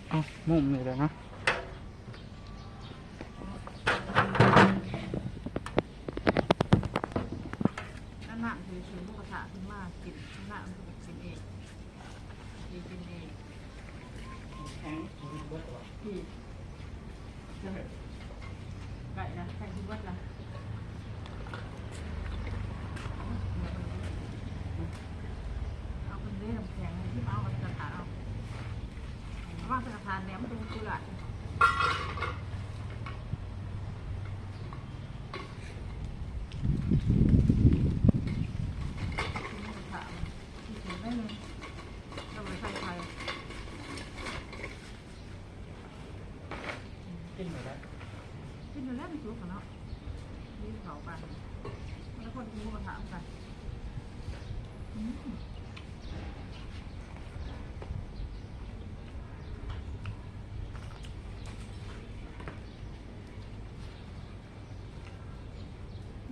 ເອົ້າ ມຸມນີ້ແຫຼະເນາະ. ນ້ຳທີ່ຊື້ໝູກະທະຂຶ້ນມາກິນ ນ້ຳເພິ່ນກໍກິນເອງ ກິນເອງ. ແຂງເບິດແລ້ວ ໄກ່ລະ ໄກ່ເບິດລະ. ເອົາເພິ່ນເດ້ ນ້ຳແຂງທີ່ເອົາ ເອົາໃສ່ກະຖາດເອົາ ວາງໃສ່ກະຖາດແລ້ວ ມັນຈະບໍ່ເປືອນ. ກິນໄດ້ເລີຍ ເອົາໄວ້ໃສ່ໄຂ່. ກິນໄດ້ ກິນໄດ້ແລ້ວ ມັນສຸກແລ້ວເນາະ ມີເຂົ້າປານນີ້ ແລ້ວຄົນກິນໝູກະທະນຳກັນ. ອື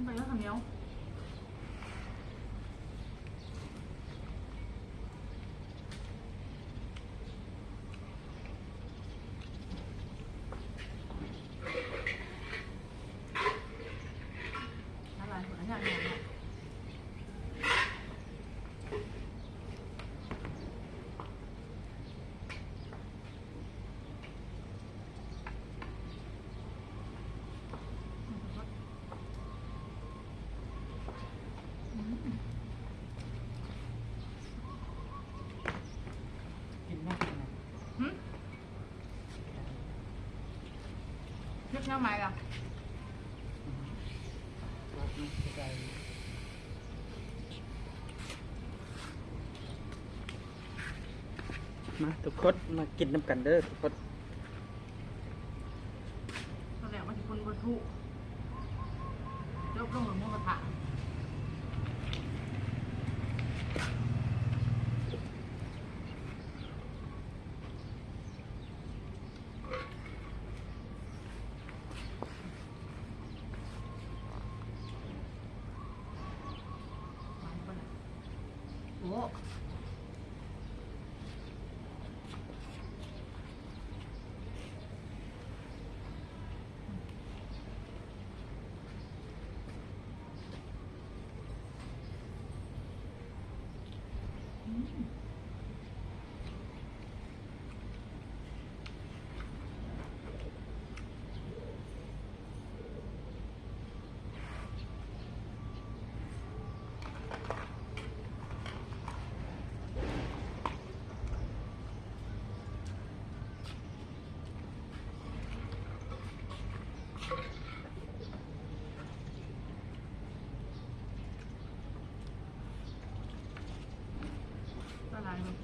ມ ມັນໄປກັບເຂົ້າໜຽວ. ກິນມາກ ຫຶ? ເຮັດແນວໃໝ່ລະ? ມາທຸກຄົນ ມາກິນນຳກັນເດີທຸກຄົນ. ຕອນແລກວ່າຊິຄົນບໍ່ທຸ ຈົບລົງກັບໝູກະທະ. ໂອ້. ປາຫຼາຍບໍ່? ອ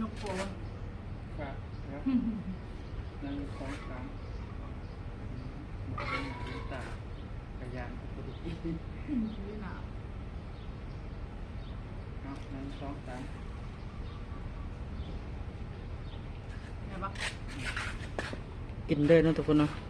ຍົກໂປ ກະແລ້ວ ໜຶ່ງ ສອງ ສາມ ມອງເຫັນໜ້າເຫັນຕາ ກະຢ້ານເອົາບໍ່ໄດ້ກິນ. ເອົາ ໜຶ່ງ ສອງ ສາມ ໄດ້ບໍ່? ກິນເດີເນາະທຸກຄົນເນາະ.